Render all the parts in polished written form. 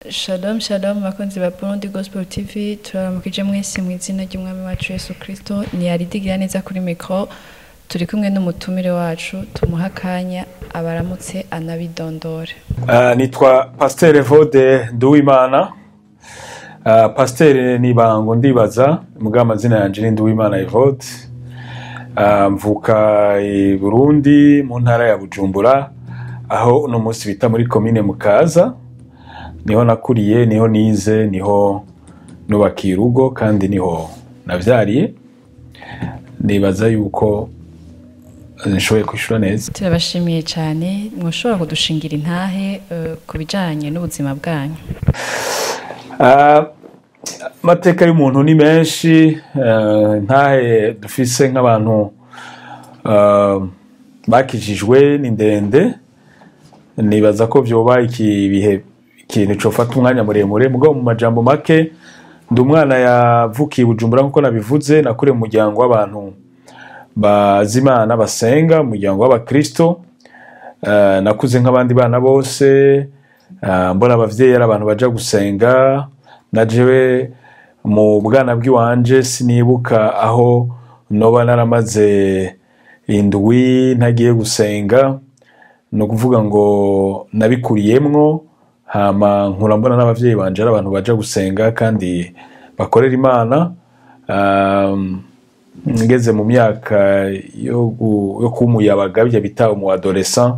Shalom shalom bakunzi ba Burundi Gospel TV, turaramukije mwese mu izina ry'Umwami wacu Yesu Kristo. Ni Aridigira neza kuri micro, turi kumwe n'umutumire wacu, tumuha akanya abaramutse anabidondore. Nitwa Pasteur Evode Nduwimana. Pasteur Nibango ndibaza, mugabo amazina yanje ni Nduwimana Evode. Mvuka i Burundi mu ntara ya Bujumbura, aho uno munsi bita muri komine Mukaza. Niho nakuriye, niho nize, niho nubakiye urugo kandi niho navyariye. Nibaza yuko nshoboye kwishura neza. Turabashimiye cyane, mwoshobora kudushingira intahe ku bijanye n'ubuzima bwanyu? Amateka y'umuntu ni menshi. Ntahe dufise nk'abantu bakijijwe ni ndende, nibaza ko vyoba iki bihe ikintu cofata umwanya muremure. Mugabo mu majambo make, ndi umwana yavukiye i Bujumbura nkuko nabivuze, nakuriye mu muryango w'abantu bazi Imana, basenga, umuryango w'abakristo. Nakuze nk'abandi bana bose, mbona abavyeyi ari abantu baja gusenga. Na jewe mu bwana bw'iwanje sinibuka aho noba naramaze indwi ntagiye gusenga. Ni ukuvuga ngo nabikuriyemwo, hama nkura mbona n'abavyeyi banje ari abantu baja gusenga kandi bakorera Imana. Ngeze mu myaka yo kuba umuyabaga, bijya bita umu adolescent,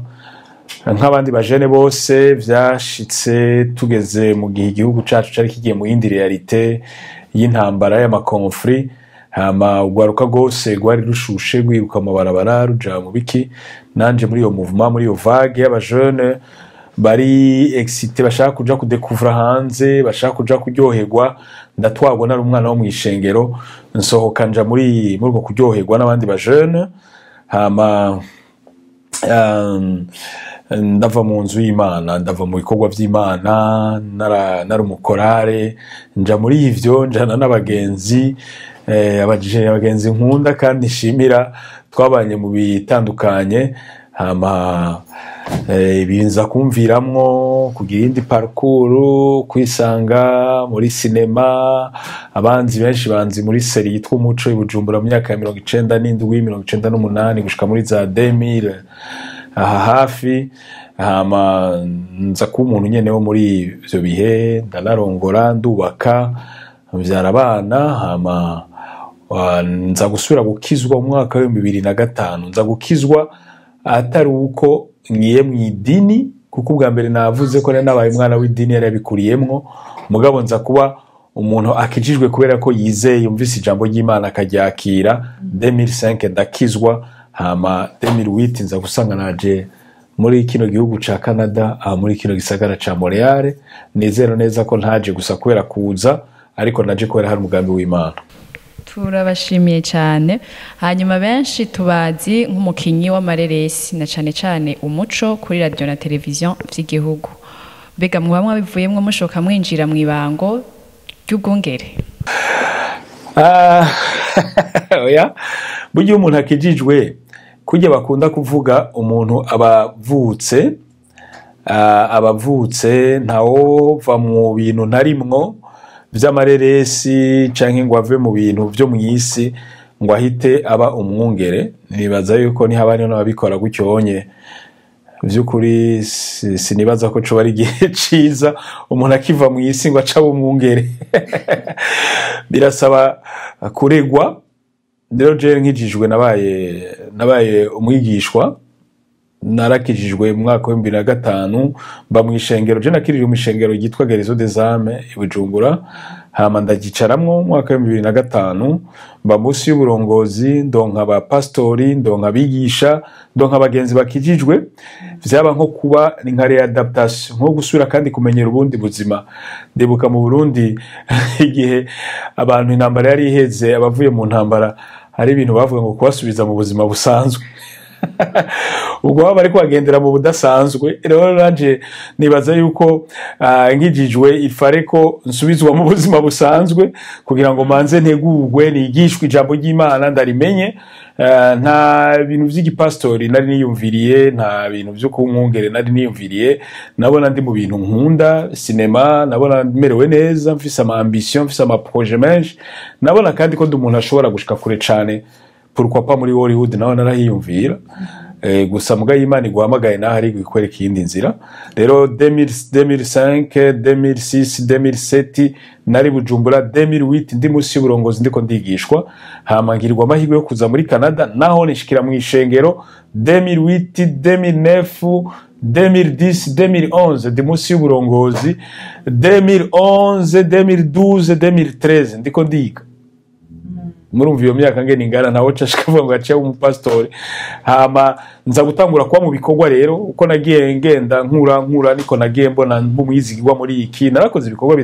nk'abandi bajene bose, vyashitse tugeze mu gihe igihugu cacu cari kigiye mu yindi réalité y'intambara, y'ama conflits, hama urwaruka rwose rwari rushushe rwiruka mu barabara ruja mu biki. Nanje muri iyo mouvement, muri iyo vague y'abajene bari excités, bashaka kuja kudekuvura hanze, bashaka kuja kuryoherwa, ndatwagwa. Nari umwana wo mw'ishengero, nsohoka nja muri uko kuryoherwa n'abandi bajene, hama ndava mu nzu y'Imana, ndava mu bikorwa vy'Imana. Nari umukorare, nja muri ivyo, njana n'abagenzi, abagenzi nkunda kandi nshimira, twabanye mu bitandukanye. Hama binza kumviramwo kugira iyindi parcours, kwisanga muri sinema. Abanzi benshi banzi muri série yitwa Umuco i Bujumbura mu myaka ya 97, 98 gushika muri za 2000 aha hafi. Hama nza kuba umuntu nyene wo muri ivyo bihe, ndanarongora, ndubaka, mvyara abana. Hama nza gusubira gukizwa mu mwaka w'2005. Nza gukizwa atari uko ngiye mu idini, kuko ubwa mbere navuze ko nari nabaye umwana w'idini, yari yabikuriyemwo. Mugabo nza kuba umuntu akijijwe kubera ko yizeye, yumvise ijambo ry'Imana akaryakira. 2005 ndakizwa, hama 2008 nza gusanga naje muri kino gihugu ca Canada, aha muri kino gisagara ca Montreal. Nizera neza ko ntaje gusa kubera kuza, ariko naje kubera hari umugambi w'Imana. Turabashimiye cyane. Hanyuma benshi tubazi nk'umukinyi w'amareresi, na cane cane Umuco kuri radio na televiziyo vy'igihugu. Mbega muba mwabivuyemwo mushoka mwinjira mu ibango ry'ubwungere? Ah, oya, burya iyo umuntu akijijwe, kurya bakunda kuvuga, umuntu aba avutse, aba avutse ntawova mu bintu ntarimwo vy'amareresi canke ngo ave mu bintu vyo mw'isi ngo ahite aba umwungere. Nibaza yuko nihaba hariho n'ababikora gutyo onye, vy'ukuri sinibaza ko coba ari igihe ciza umuntu akiva mw'isi ngo ace aba umwungere. Birasaba kuregwa. Rero jewe nkijijwe nabaye umwigishwa. Narakijijwe mu mwaka w'2005, mba mw'ishengero. Je nakirije mu ishengero ryitwa Guérison des Âmes i Bujumbura, hama ndagicaramwo mu mwaka w'2005, mba munsi y'uburongozi, ndonka aba pastori, ndonka abigisha, ndonka abagenzi bakijijwe. Vyaba nko kuba ni nka réadaptation, nko gusubira kandi kumenyera ubundi buzima. Ndibuka mu Burundi igihe abantu intambara yari iheze, abavuye mu ntambara, hari ibintu bavuga ngo kubasubiza mu buzima busanzwe. Ubwo baba bariko bagendera mu budasanzwe. Rero nanje nibaza yuko nkijijwe ifare ko nsubizwa mu buzima busanzwe kugira ngo manze ntegurwe, nigishwe ijambo ry'Imana, ndarimenye. Nta bintu vy'igipastori nari niyumviriye, nta bintu vyo kumwungere nari niyumviriye. Nabona ndi mu bintu nkunda, sinema, nabona merewe neza, mfise ama ambition, mfise ama projet menshi. Nabona kandi ko ndi umuntu ashobora gushika kure cane, pourquoi pas muri Hollywood, nawe narahiyumvira. Gusa muga y'Imana iguhamagaye naho ari ikwereka iyindi nzira. Rero 2005, 2006, 2007 nari Bujumbura, 2008 ndi munsi y'uburongozi, ndiko ndigishwa. Hama ngirirwa amahirwe yo kuza muri Canada, naho nishikira mu ishengero 2008, 2009, 2010, 2011 ndi munsi y'uburongozi, 2011, 2012, 2013 ndiko ndiga. Murumva iyo myaka ngene ingana, ntawe cashika avuga ngo aciye umupasitori. Hama nza gutangura kuba mu bikorwa. Rero uko nagiye ngenda nkura nkura, niko nagiye mbona mbumwizigirwa muri iki. Narakoze ibikorwa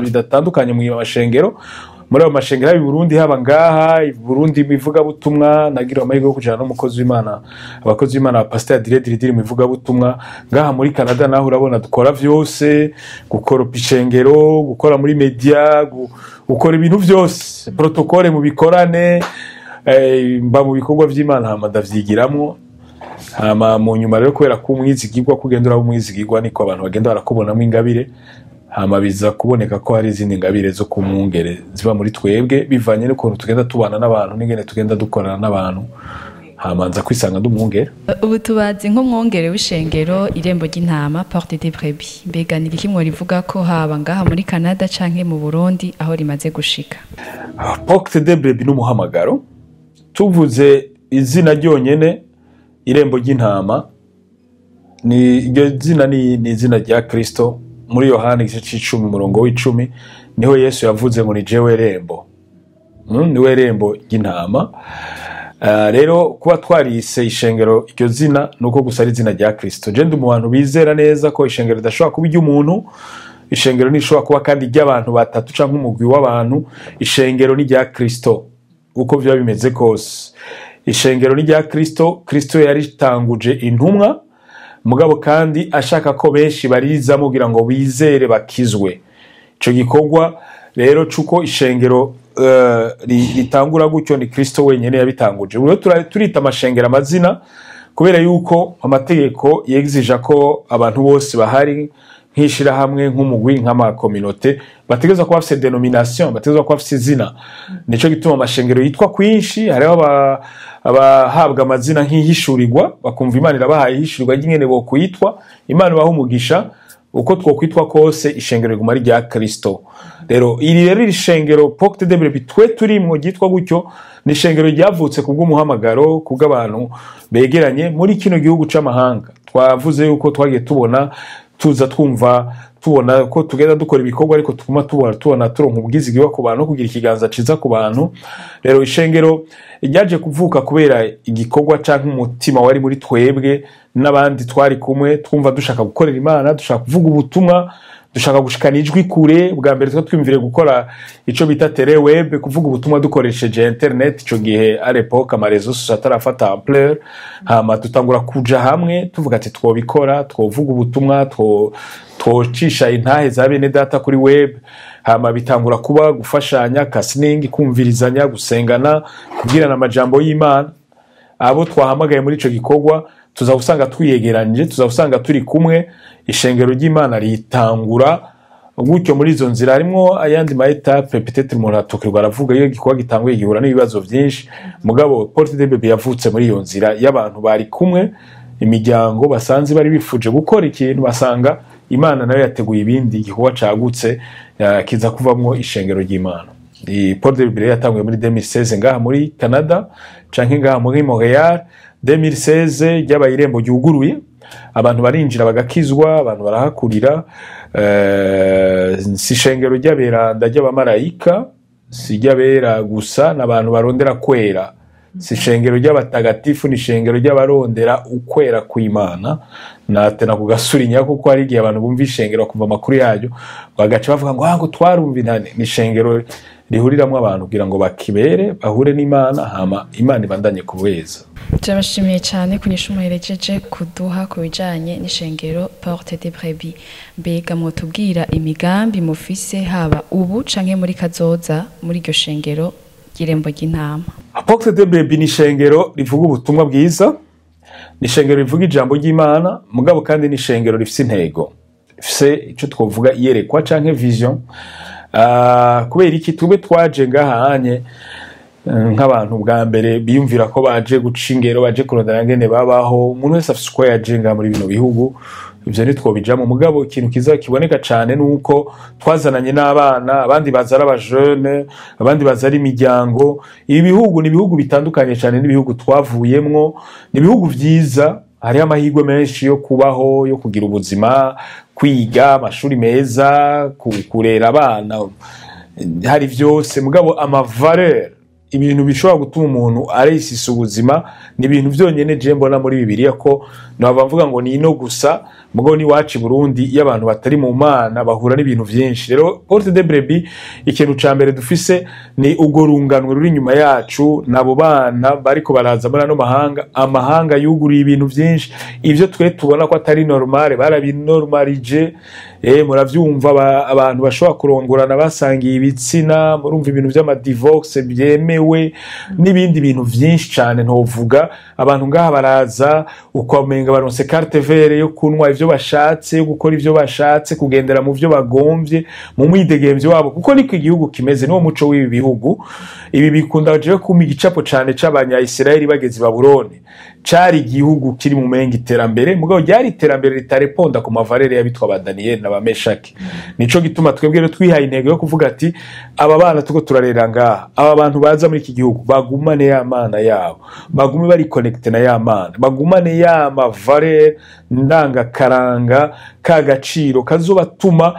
bidatandukanye mu mashengero, muri ayo mashengero, haba i Burundi, haba ngaha i Burundi mu ivugabutumwa. Nagira amahirwe yo kujana n'umukozi w'Imana, abakozi b'Imana ba Pasteur Dire Diridiri mu ivugabutumwa. Ngaha muri Canada naho urabona dukora vyose: gukoropa ishengero, gukora muri media, gukora ibintu vyose, protocole mu bikorane. Mba mu bikorwa vy'Imana, hama ndavyigiramwo. Hama mu nyuma rero, kubera ko umwizigirwa, kugenda uraba umwizigirwa, niko abantu bagenda barakubonamo ingabire. Hama biza kuboneka ko hari izindi ngabire zo kumwungere ziba muri twebwe, bivanye n'ukuntu tugenda tubana n'abantu n'ingene tugenda dukorana n'abantu. Hama nza kwisanga ndi umwungere. Ubu tubazi nk'umwungere w'ishengero Irembo ry'Intama, Porte des Brebis. Mbega ni iki mworivuga ko haba ngaha muri Canada canke mu Burundi aho rimaze gushika? Porte des Brebis n'umuhamagaro. Tuvuze izina ryonyene, Irembo ry'Intama, ni iryo zina ni izina rya Kristo. Muri Yohana igice c'icumi, umurongo w'icumi, niho Yesu yavuze ngo: "Ni jewe rembo." Niwe rembo ry'intama. Rero kuba twarise ishengero iryo zina, nuko gusa ari izina rya Kristo. Je ndi mu bantu bizera neza ko ishengero ridashobora kuba iry'umuntu, ishengero ntishobora kuba kandi iry'abantu batatu canke umugwi w'abantu. Ishengero ni rya Kristo uko biba bimeze kose. Ishengero ni rya Kristo. Kristo yaritanguje intumwa, mugabo kandi ashaka ko benshi barizamo kugira ngo bizere, bakizwe. Ico gikorwa rero cuko ishengero ritangura gutyo, ni Kristo wenyene yabitanguje. Ubu rero turita amashengero amazina kubera yuko amategeko yexija ko abantu bose bahari nk'ishirahamwe, nk'umugwi, nk'amakominote, bategerezwa kuba bafise dénomination, bategerezwa kuba bafise izina. Nico gituma amashengero yitwa kwinshi. Hariho abahabwa amazina nk'ihishurirwa, bakumva Imana irabahaye ihishurirwa ry'ingene bokwitwa. Imana ibaha umugisha. Uko twokwitwa kose, ishengero riguma ari rya Kristo. Rero iri rero, iri shengero Porte des Brebis twe turimwo ryitwa gutyo, ni ishengero ryavutse kubw'umuhamagaro, kubw'abantu begeranye muri kino gihugu c'amahanga. Twavuze yuko twagiye tubona, tuza twumva, tubona ko tugenda dukora ibikorwa, ariko tuguma tubona turonka ubwizigirwa ku bantu, kugira ikiganza ciza ku bantu. Rero ishengero ryaje kuvuka kubera igikorwa canke umutima wari muri twebwe n'abandi twari kumwe. Twumva dushaka gukorera Imana, dushaka kuvuga ubutumwa, dushaka gushikana ijwi kure. Bwa mbere twa twiyumvire gukora ico bita télé web, kuvuga ubutumwa dukoresheje internet. Ico gihe, à l'époque, ama réseaux sociaux atarafata ampleur. Hama dutangura kuja hamwe, tuvuga ati twobikora, twovuga ubutumwa, twocisha intahe za bene data kuri web. Hama bitangura kuba gufashanya, counseling, kumvirizanya, gusengana, kubwirana amajambo y'Imana. Abo twahamagaye muri ico gikorwa, tuza gusanga twiyegeranije, tuza gusanga turi kumwe. Ishengero ry'Imana ritangura gutyo muri izo nzira. Harimwo ayandi ma étapes, peut-être umuntu atokirwa aravuga. Iyo igikorwa gitanguye gihura n'ibibazo vyinshi, mugabo Porte des Brebis yavutse muri iyo nzira y'abantu bari kumwe, imiryango basanze bari bifuje gukora ikintu, basanga Imana nayo yateguye ibindi, igikorwa cagutse, kiza kuvamwo ishengero ry'Imana. Iyi Porte des Brebis yatanguye muri 2016 ngaha muri Canada canke ngaha muri Montreal. 2016 ryabaye irembo ryuguruye, abantu barinjira bagakizwa, abantu barahakurira. Si ishengero ry'aberanda, ry'abamarayika, si ry'abera gusa, n'abantu barondera kwera. Si ishengero ry'abatagatifu, ni ishengero ry'abarondera ukwera kw'Imana. Natena kugasurinya kuko hari igihe abantu bumva ishengero, bakumva amakuru yayo, bagaca bavuga ngo: "Ah, ngo twarumva intane." Ni ishengero Rihuriramwo abantu kugira ngo bakibere, bahure n'Imana, hama Imana ibandanye kubeza. Turabashimiye cyane ku nyishu muherejeje kuduha ku bijanye n'ishengero Porte des Brebis. Mbega mwotubwira imigambi mufise, haba ubu canke muri kazoza, muri iryo shengero ry'Irembo ry'Intama? Porte des Brebis ni ishengero rivuga ubutumwa bwiza, ni ishengero rivuga ijambo ry'Imana, mugabo kandi ni ishengero rifise intego, rifise ico twovuga iyerekwa canke vision. Kubera iki? Tube twaje ngahanye nk'abantu bwa mbere biyumvira ko baje guca ingero, baje kurondera ngene babaho. Umuntu wese afise uko yaje ngaha muri bino bihugu, ivyo ntitwobijamwo. Mugabo ikintu kiza kiboneka cane nuko twazananye n'abana, abandi baza ari abajene, abandi baza ari imiryango. Ibi bihugu ni ibihugu bitandukanye cane n'ibihugu twavuyemwo. Ni ibihugu vyiza, hariho amahirwe menshi yo kubaho, yo kugira ubuzima, kwiga amashuri meza, kurera abana, hari vyose. Mugabo ama valeurs, ibintu bishobora gutuma umuntu aresisa ubuzima, ni ibintu vyonyene je mbona muri Bibiliya, ko naba mvuga ngo ni ino gusa. Mugabo ni iwacu i Burundi, iyo abantu batari mu Mana bahura n'ibintu vyinshi. Rero Porte des Brebis, ikintu ca mbere dufise ni urwo runganwe ruri inyuma yacu, nabo bana bariko baraza muri ano mahanga. Amahanga yuguriye ibintu vyinshi, ivyo twe tubona ko atari normale barabinormalije. Muravyumva, abantu bashobora kurongorana basangiye ibitsina, murumva ibintu vy'ama divorce byemewe n'ibindi bintu vyinshi cane ntovuga. Abantu ngaha baraza ukamenga baronse carte verte yo kunywa ivyo bashatse, yo gukora ivyo bashatse, kugendera mu vyo bagomvye, mu mwidegemvyo wabo, kuko niko igihugu kimeze, niwo muco w'ibi bihugu. Ibi bikunda jewe kumpa igicapo cane c'Abanya-Isirayeli bageze i Babuloni. Cari igihugu kiri mu menga iterambere, mugabo ryari iterambere ritareponda ku ma valeurs y'abitwa ba Daniyeli na ba Meshaki. Nico gituma twebwe rero twihaye intego yo kuvuga ati aba bana tuko turarera ngaha, aba bantu baza muri iki gihugu, bagumane ya Mana yabo, bagume bari connecté na ya Mana, bagumane ya ma valeurs ndangakaranga, ka gaciro kazobatuma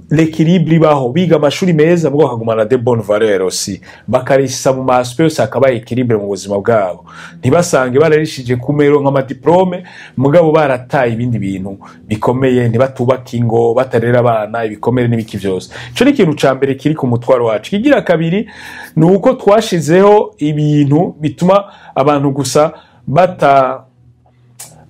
l'équilibre ibaho, biga amashuri meza mugabo bakagumana de bonnes valeurs aussi, bakarishisa mu ma aspects yose, hakaba équilibre mu buzima bwabo, ntibasange bararishije ku mero nk'ama diplômes mugabo barataye ibindi bintu bikomeye, ntibatubaka ingo, batarera abana, ibikomere n'ibiki vyose. Ico ni ikintu ca mbere kiri ku mutwaro wacu. Kigira kabiri ni uko twashizeho ibintu bituma abantu gusa bata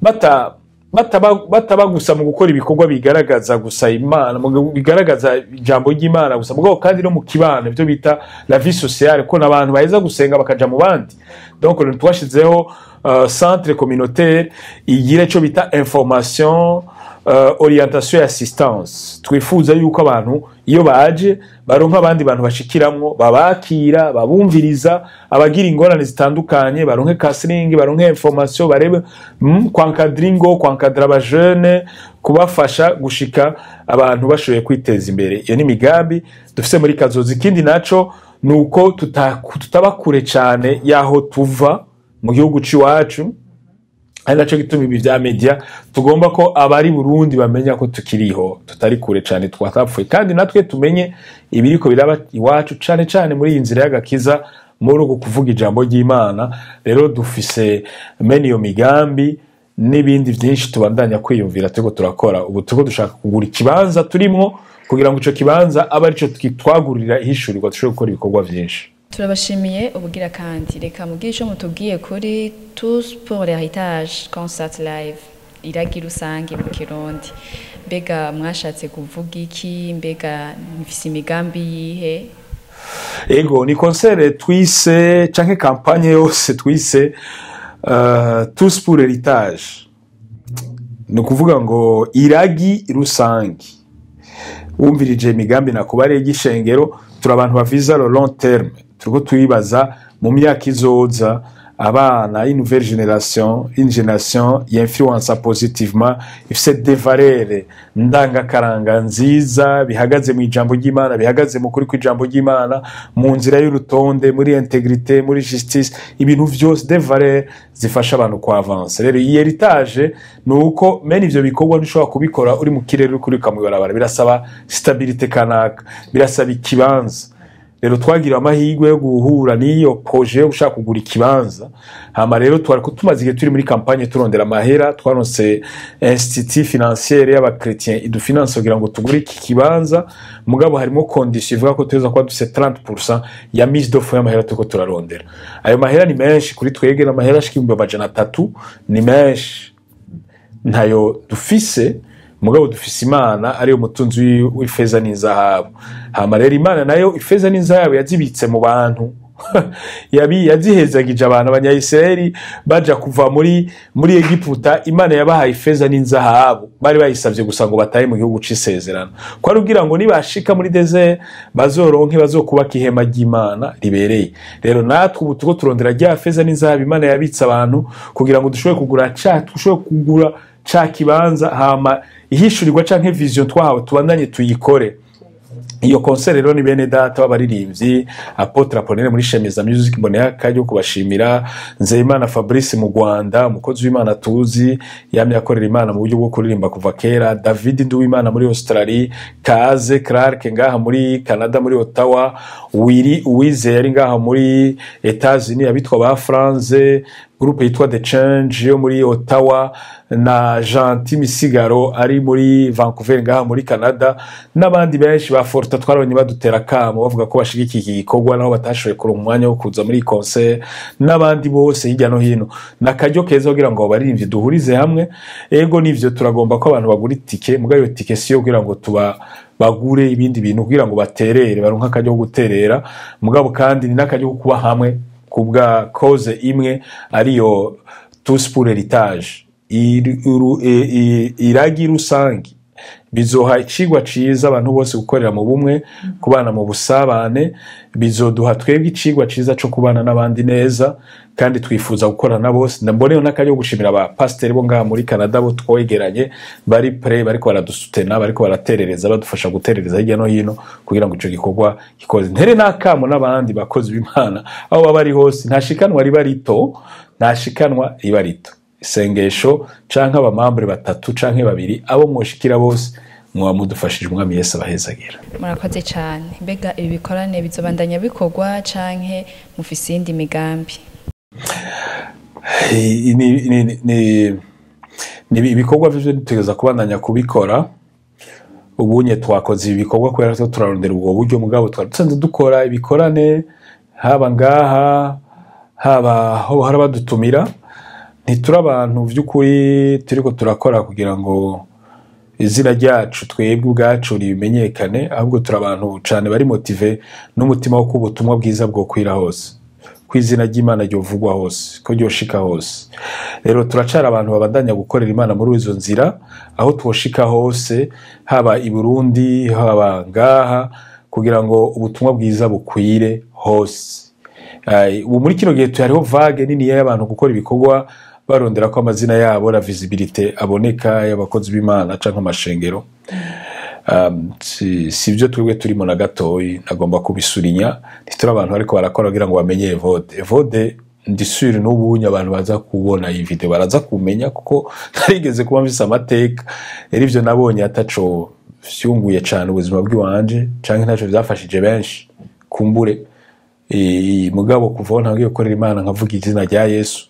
bata bataba bataba gusa mu gukora ibikorwa bigaragaza gusa Imana, bigaragaza ijambo ry'Imana gusa, mugabo kandi no mu kibano, ibyo bita la vie sociale, ko n'abantu baheza gusenga bakaja mu bandi. Donc rero twashizeho centre communautaire igira ico bita information, orientation et assistance. Twifuza yuko abantu iyo baje baronka abandi bantu bashikiramwo, babakira, babumviriza, abagira ingorane zitandukanye baronke counseling, baronke information, barebe kwankadringo, kwankadra aba jeunes, kubafasha gushika abantu bashoboye kwiteza imbere. Iyo ni imigambi dufise muri kazoza. Ikindi naco ni uko tutaba kure cane y'aho tuva mu gihugu c'iwacu, ari naco gituma ibi vya media tugomba ko abari Burundi bamenya ko tukiriho, tutari kure cane, twatapfuye, kandi natwe tumenye ibiriko biraba iwacu, cane cane muri iyi nzira y'agakiza, muri uku kuvuga ijambo ry'Imana. Rero dufise mene iyo migambi n'ibindi vyinshi tubandanya kwiyumvira turiko turakora. Ubu turiko dushaka kugura ikibanza turimwo, kugira ngo ico kibanza abe arico twagurira ihishurirwa, dushobore gukora ibikorwa vyinshi. Turabashimiye ubugira kandi. Reka mubwire ico mutubwiye kuri Tous pour l'héritage concert live, iragi rusange mu Kirundi. Mbega mwashatse kuvuga iki? Mbega mufise imigambi yihe? Ego, ni concert twise, canke campagne yose twise Tous pour l'héritage, ni ukuvuga ngo iragi rusange. Wumvirije imigambi nakubariye y'ishengero, turi abantu baviza le long terme. Turiko twibaza mu myaka izoza, abana, une nouvelle génération, une génération y'influence positivement, ifise des valeurs ndangakaranga nziza, bihagaze mu ijambo ry'Imana, bihagaze mu kuri kw'ijambo ry'Imana, mu nzira y'urutonde, muri intégrité, muri justice, ibintu vyose, des valeurs zifasha abantu ku avancer. Rero iyi héritage ni uko mene ivyo bikorwa ntushobora kubikora uri mu kirere, uri kurika mw'ibarabara. Birasaba stabilité kanaka, birasaba ikibanza. Rero twagiriwe amahirwe yo guhura n'iyo projet yo gushaka kugura ikibanza. Hama rero twari tumaze igihe turi muri campagne turondera amahera. Twaronse institut financière y'abachrétien idufinance kugira ngo tugure iki kibanza, mugabo harimo condition ivuga ko tuza kuba dufise 30% ya mise de fonds y'amahera turiko turarondera. Ayo mahera ni menshi kuri twebwe, n'amahera ashika 300,000, ni menshi, ntayo dufise. Mugabo dufise Imana, ariyo mutunzi w'ifeza n'inzahabu. Hama rero Imana nayo ifeza n'inzahabu yazibitse mu bantu, yazihezagije abantu. Abanyayisiraheli baja kuva muri Egiputa, Imana yabahaye ifeza n'inzahabu, bari bayisavye gusa ngo batahe mu gihugu c'isezerano, kwari kugira ngo nibashika muri désert bazoronke, bazokubaka ihema ry'Imana ribereye. Rero natwe ubu turiko turondera rya feza n'inzahabu Imana yabitse abantu, kugira ngo dushobore kugura ca kibanza, hama ihishurirwa canke vision twahawe tubandanye tuyikore. Iyo concert rero ni bene data b'abaririmbyi, Apôtre Apollinaire muri Shemeza Music, mboneye akaryo kubashimira, Nzeyimana Fabrice mu Rwanda, umukozi w'Imana tuzi yamye akorera Imana mu buryo bwo kuririmba kuva kera, David Nduwimana muri Australie, Kaze Clark ngaha muri Canada, muri Ottawa, Willy Uwizeye ari ngaha muri Etats-Unis, abitwa ba France, groupe yitwa The Change yo muri Ottawa, na Gentil Misigaro ari muri Vancouver ngaha muri Canada, n'abandi benshi ba Forta twarabonye badutera kamo bavuga ko bashigikiye iki gikorwa naho batashoboye kuronka umwanya wo kuza muri iyi concert, n'abandi bose hirya no hino. N'akaryo keza kugira ngo abaririmbyi duhurize hamwe. Ego nivyo, turagomba ko abantu bagura itike, mugabo iyo tike siyo kugira ngo tuba bagure ibindi bintu, kugira ngo baterere, baronke akaryo ko guterera, mugabo kandi ni n'akaryo ko kuba hamwe kubwa cause imwe, ariyo Tous pour l'héritage, iragi rusangi. Bizoha icigwa ciza abantu bose gukorera mu bumwe, kubana mu busabane. Bizoduha twebwe icigwa ciza co kubana n'abandi neza, kandi twifuza gukorana na bose. Mboneyeho n'akaryo ko gushimira aba pasiteri bo ngaha muri Canada bo twegeranye, bari prêts, bariko baradusutena, bariko baraterereza, badufasha guterereza hirya no hino kugira ngo ico gikorwa gikoze. Ntere n'akamo n'abandi bakozi b'Imana aho baba bari hose: ntashikanwa riba rito, ntashikanwa riba rito. Isengesho canke abamambure batatu canke babiri, abo mwoshikira bose, muba mudufashije. Umwami Yesu abahezagira. Murakoze cyane. Mbega ibi bikorane bizobandanya bikorwa canke mufise iyindi migambi? Ni ibikorwa vyo dutegereza kubandanya kubikora. Ubunye twakoze ibi bikorwa kubera ko turarondera ubwo buryo, mugabo twari dusanzwe dukora ibikorane, haba ngaha, haba aho hari badutumira. Ntituri abantu vy'ukuri turiko turakora kugira ngo izina ryacu twebwe ubwacu rimenyekane, ahubwo turi abantu cane bari motivés n'umutima wo kuba ubutumwa bwiza bwokwira hose, ko izina ry'Imana ryovugwa hose, ko ryoshika hose. Rero turacara abantu babandanya gukorera Imana muri izo nzira, aho twoshika hose, haba i Burundi, haba ngaha, kugira ngo ubutumwa bwiza bukwire hose. Ubu muri kino gihe hariho vague nini y'abantu gukora ibikorwa barondera ko amazina yabo, la visibilité, aboneka y'abakozi b'Imana canke amashengero. Si byo twebwe turimo na gatoyi, nagomba kubisurinya. Ntituri abantu bariko barakora kugira ngo bamenye Evode. Evode, ndi sûr n'ubunye abantu baza kubona iyi video baraza kumenya, kuko narigeze kuba mfise amateka. Rero ivyo nabonye ataco vyunguye cane ubuzima bw'iwanje, canke ntaco vyafashije benshi kumbure. Mugabo kuva aho ntangiye gukorera Imana, nkavuga izina rya Yesu,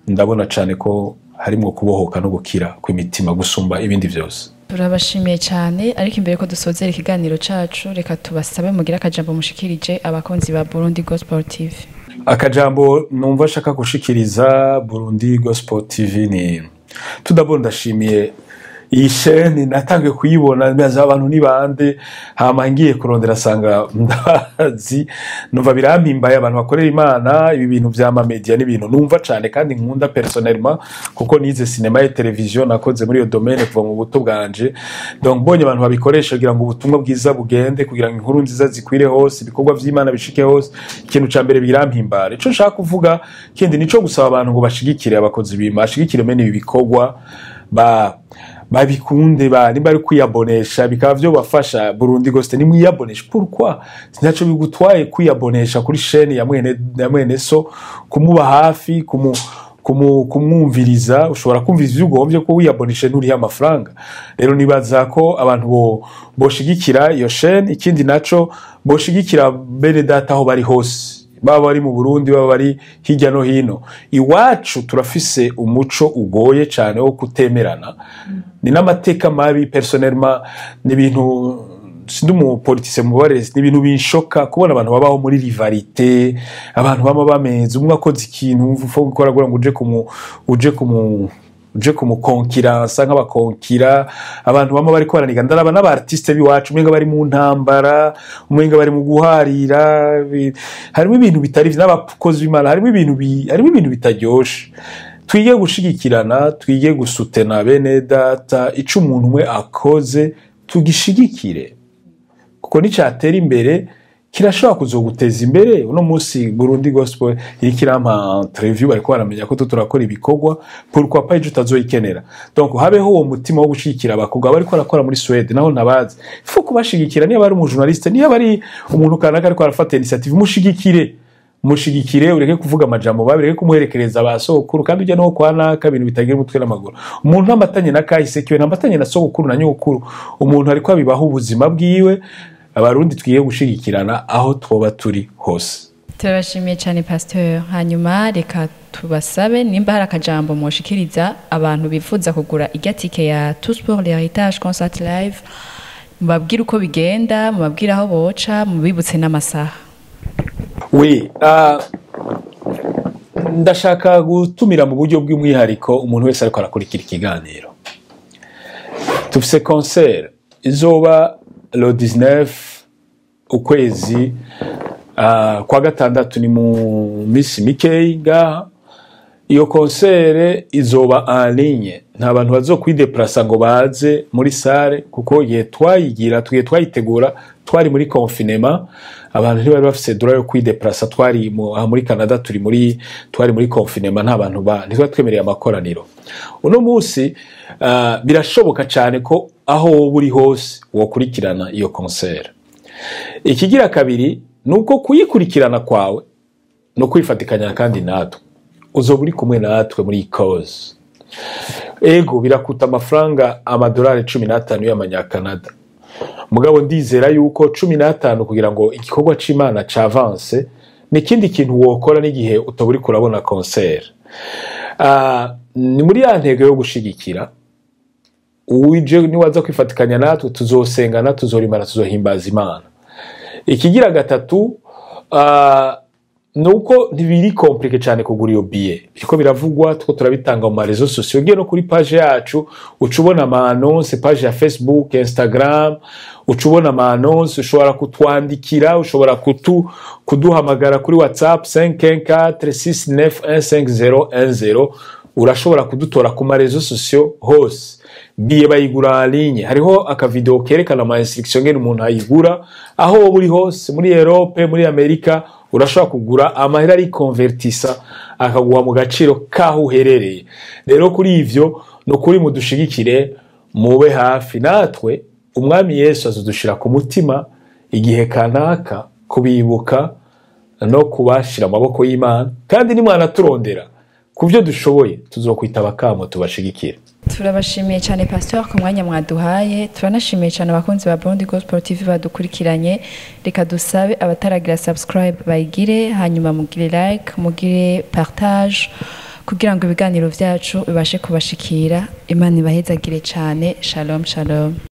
ndabona cane ko harimwo kubohoka no gukira kw'imitima gusumba ibindi vyose. Turabashimiye cyane, ariko imbere ko dusozera ikiganiro cacu, reka tubasabe mugire akajambo mushikirije abakunzi ba Burundi Gospel TV. Akajambo numva ashaka gushikiriza Burundi Gospel TV ni tudabona: ndashimiye iyi chaîne. Natangiye kuyibona mbaza abantu ni bande, hama ngiye kurondera asanga ndabazi, numva birampimbaye abantu bakorera Imana. Ibi bintu vya ma media ni ibintu numva cane kandi nkunda personnellement, kuko nize cinéma et télévision, nakoze muri iyo domaine kuva mu buto bwanje. Donc mbonye abantu babikoresha kugira ngo ubutumwa bwiza bugende, kugira ngo inkuru nziza zikwire hose, ibikorwa vy'Imana bishike hose, ikintu ca mbere birampimbara. Ico nshaka kuvuga kindi nico gusaba abantu ngo bashigikire abakozi b'Imana, bashigikire mene ibi bikorwa, ba babikunde, ba nimba ari kwiyabonesha bikaba vyo bafasha Burundi Gospel, nimwiyabonesha. Pourquoi? Ntaco bigutwaye kwiyabonesha kuri chaîne ya mwene so, kumuba hafi, kumu Kumwumviriza, ushobora kumviriza ivyo ugombye ko wiyabonishe, nturiha amafaranga. Rero nibaza ko abantu boshigikira iyo chaîne. Ikindi naco, boshigikira bene data aho bari hose, baba bari mu Burundi, baba bari hirya no hino. Iwacu turafise umuco ugoye cyane wo kutemerana, ni n'amateka mabi. Personnellement, ni ibintu, sindi umupoliticien, mubarezi, ni ibintu binshoka kubona abantu babaho muri rivalité, abantu bama bameze umwe akoze ikintu wumva upfa gukora kugira ngo uje kumukonkiransa nk'abakonkira. Abantu bama bariko baraniga. Ndaraba n'aba artiste b'iwacu, umenga bari mu ntambara, umenga bari mu guharira. Harimo ibintu bitari vyo, n'abakozi b'Imana, harimo ibintu bitaryoshe. Twige gushigikirana, twige gusutena bene data. Ico umuntu umwe akoze tugishigikire, kuko nicatera imbere kirashobora kuzoguteza imbere. Uno munsi Burundi Gospel iriko irampa interview, bariko baramenya ko turakora ibikorwa. Pourquoi pas ejo utazoyikenera? Donc habeho uwo mutima wo gushigikira abakobwa bariko barakora muri Suède, naho ntabazi. Faut kubashigikira. Niba ari umujournaliste, niba ari umuntu kanaka ariko arafata initiative, mushigikire, mushigikire, ureke kuvuga amajambo babi, ureke kumuherekereza ba sokuru kandi ujya no kwa naka, ibintu bitagira umutwe n'amaguru. Umuntu ntamatanye na kahise kiwe, ntamatanye na sogokuru na nyogokuru. Umuntu ariko abibaho ubuzima bwiwe. Abarundi twiye gushigikirana aho twoba turi hose. Turabashimiye cyane, pasteur. Hanyuma reka tubasabe nimba hari akajambo mwoshikiriza abantu bifuza kugura irya tike ya Tous pour l'héritage concert live, mubabwire uko bigenda, mubabwire aho boca, mubibutse n'amasaha. Oui, ndashaka gutumira mu buryo bw'umwihariko umuntu wese ariko arakurikira ikiganiro. Tufise concert izoba le 19 ukwezi kwa gatandatu, ni mu minsi mikeyi ngaha. Iyo concert izoba en ligne, nta bantu bazokwideplasa ngo baze muri salle, kuko igihe twayigira, tugiye twayitegura, twari muri confinement, abantu ntibari bafise droit yo kwideplasa. Twari aha muri Canada, turi muri twari muri confinement, nta bantu ntitwari twemereye amakoraniro. Uno munsi birashoboka cyane ko aho wowe uri hose wokurikirana iyo concert. Ikigira kabiri ni uko kuyikurikirana kwawe no kwifatikanya kandi natwe, uzoba uri kumwe natwe muri iyi cause. Ego, birakuta amafaranga amadolari 15 y'amanyakanada, mugabo ndizera yuko 15 kugira ngo igikorwa c'Imana c'avance ni ikindi kintu wokora n'igihe utaba uriko urabona concert. Ni muri ya ntego yo gushigikira uje. Niwaza kwifatikanya natwe, tuzosengana, tuzorimana, tuzohimbaza Imana. Ikigira gatatu nuko ntibiri compliqué cyane kugura iyo billet. Biriko biravugwa, tuko turabitanga mu maréseaux sociaux. Ugiye no kuri page yacu uca ubona ama annonce, page ya Facebook, Instagram, uca ubona ama annonce. Ushobora kutwandikira, ushobora kuduhamagara kuri WhatsApp 514 6915010. Urashobora kudutora ku maréseaux sociaux hose. Billet bayigura en ligne, hariho akavideo kerekana ama instruction ngene umuntu ayigura. Aho wowe uri hose, muri Europe, muri Amerika, urashobora kugura, amahera ari convertisa akaguha mu gaciro kaho uherereye. Rero kuri ivyo, no kuri mudushigikire, mube hafi natwe. Umwami Yesu azodushira ku mutima igihe kanaka kubibuka no kubashira amaboko y'Imana, kandi nimwanaturondera ku byo dushoboye tuzokwitaba kamo tubashigikire. Turabashimiye cyane, pasteur, ku mwanya mwaduhaye. Turanashimiye cyane abakunzi ba Burundi Gospel TV badukurikiranye. Reka dusabe abataragira subscribe bayigire, hanyuma mugire like, mugire partage, kugira ngo ibiganiro byacu bibashe kubashikira. Imana ibahezagire cyane. Shalom, shalom.